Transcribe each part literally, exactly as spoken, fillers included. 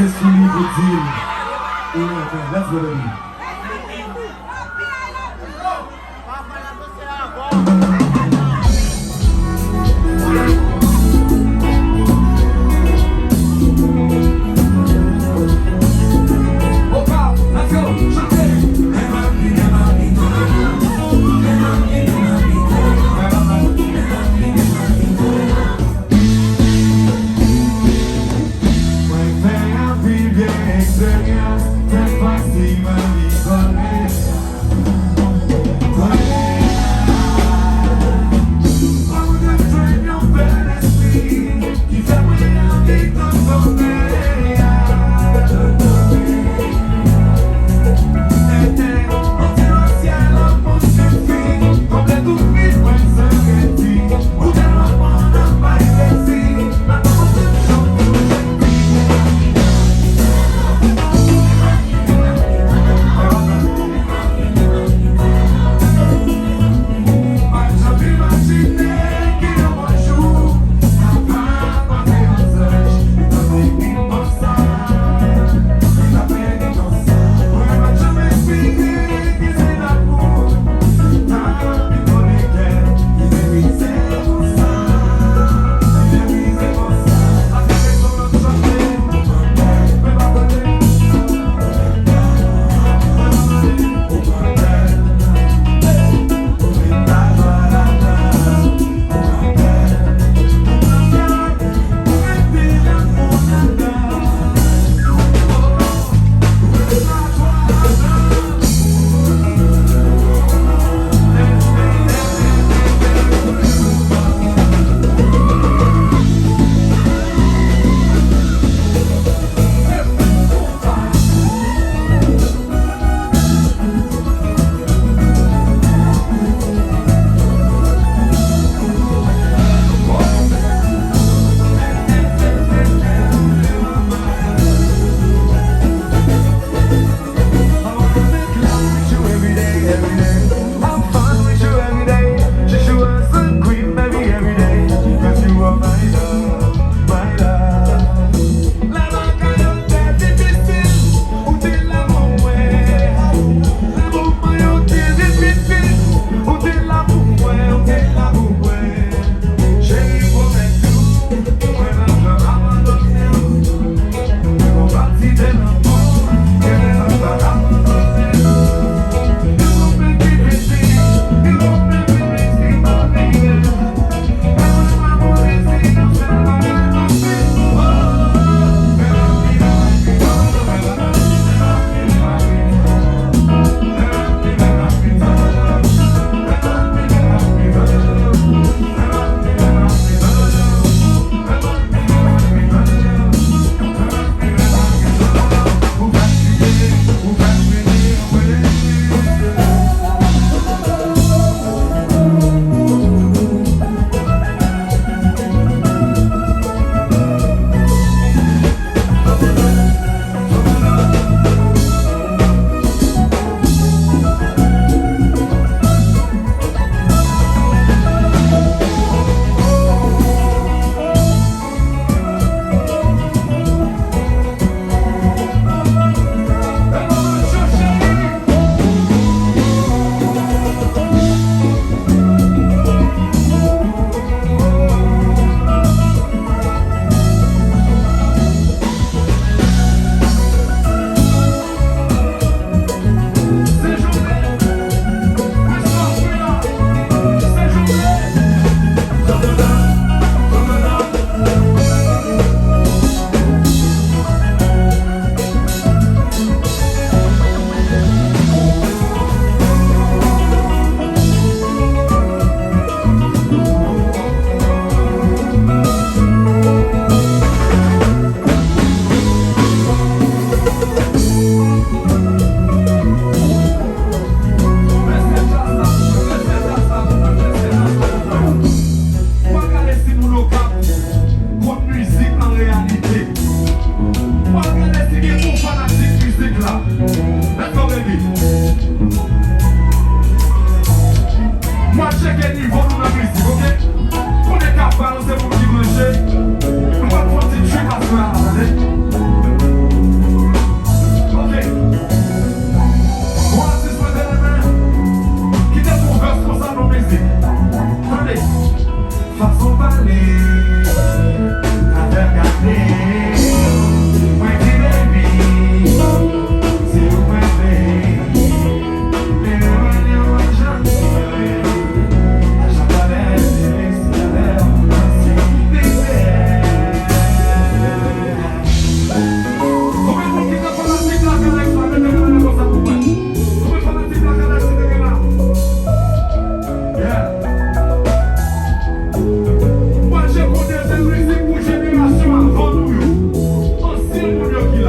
sou li pou di l ou renmen. Let's go, baby. Mwen fè anpil vye eksperyans, fè fwa si mwen vin konnen.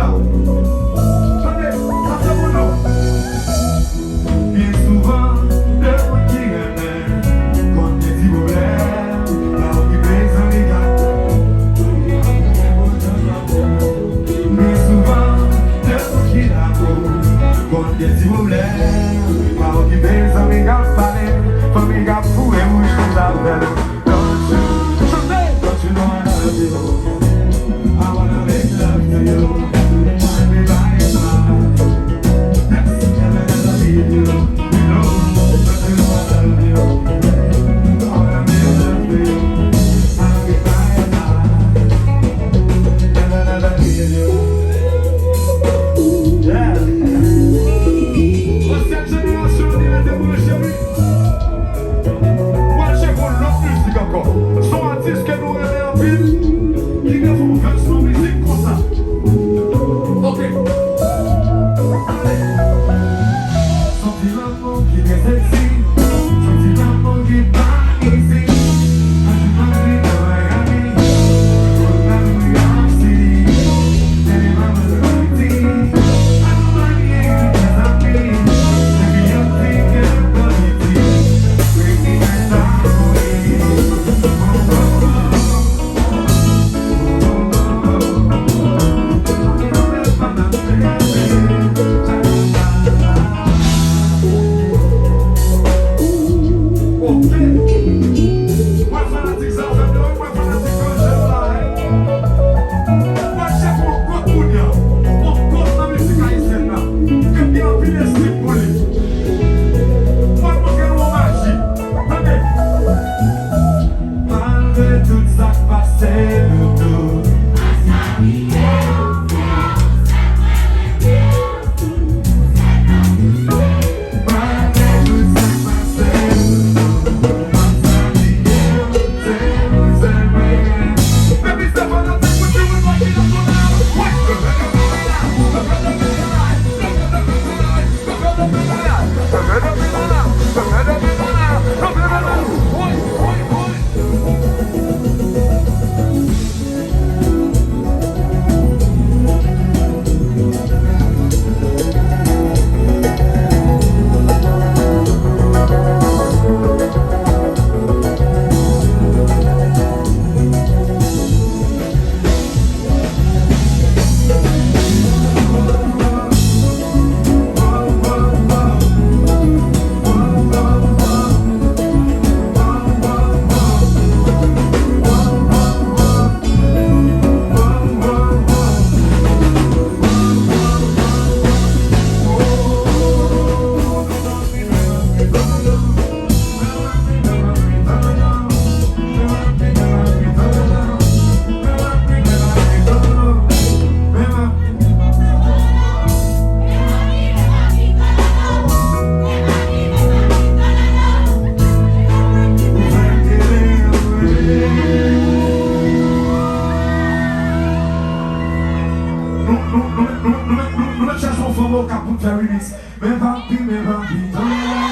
Tande, sa se pou nou. Byen souvan, de moun ki renmen konn gen ti pwoblèm, pa okipe zanmi k ap. Byen souvan, de moun ki la pou konn gen ti pwoblèm, pa okipe zanmi k ap pale, fanmi k ap foure bouch konsa avè l. Don't you, don't you know I love you? I wanna make love to you. Find me by your side. That's the heaven that I need you. You know, don't you know I love you? I wanna make love to you. I'll be by your side. Heaven that I need you. Yeah. Ansyèn jenerasyon an li rete branche, wi. Pral cheke yon lòt mizik ankò. Se yon atis ke nou renmen anpil, ki te fè yon vès nan mizik konsa. Ok. Ale. Santi lanmou ki byen seksi, santi lanmou ki pa izi. Anvi, anvi nan Miami, pou Miami, Miami City. Baby mama, Mwen chèche yon gout kounye a. Yon gout nan mizik ayisyèn nan. Ke gen anpil estrik pou li. Mwen montre nou yon maji. Tande. Malgre tout sa k pase nou tou. Nou, nou, nou, nou, nou, nou, nou mèt chèche yon fanm okap pou n fè remix. Men papi, men papi,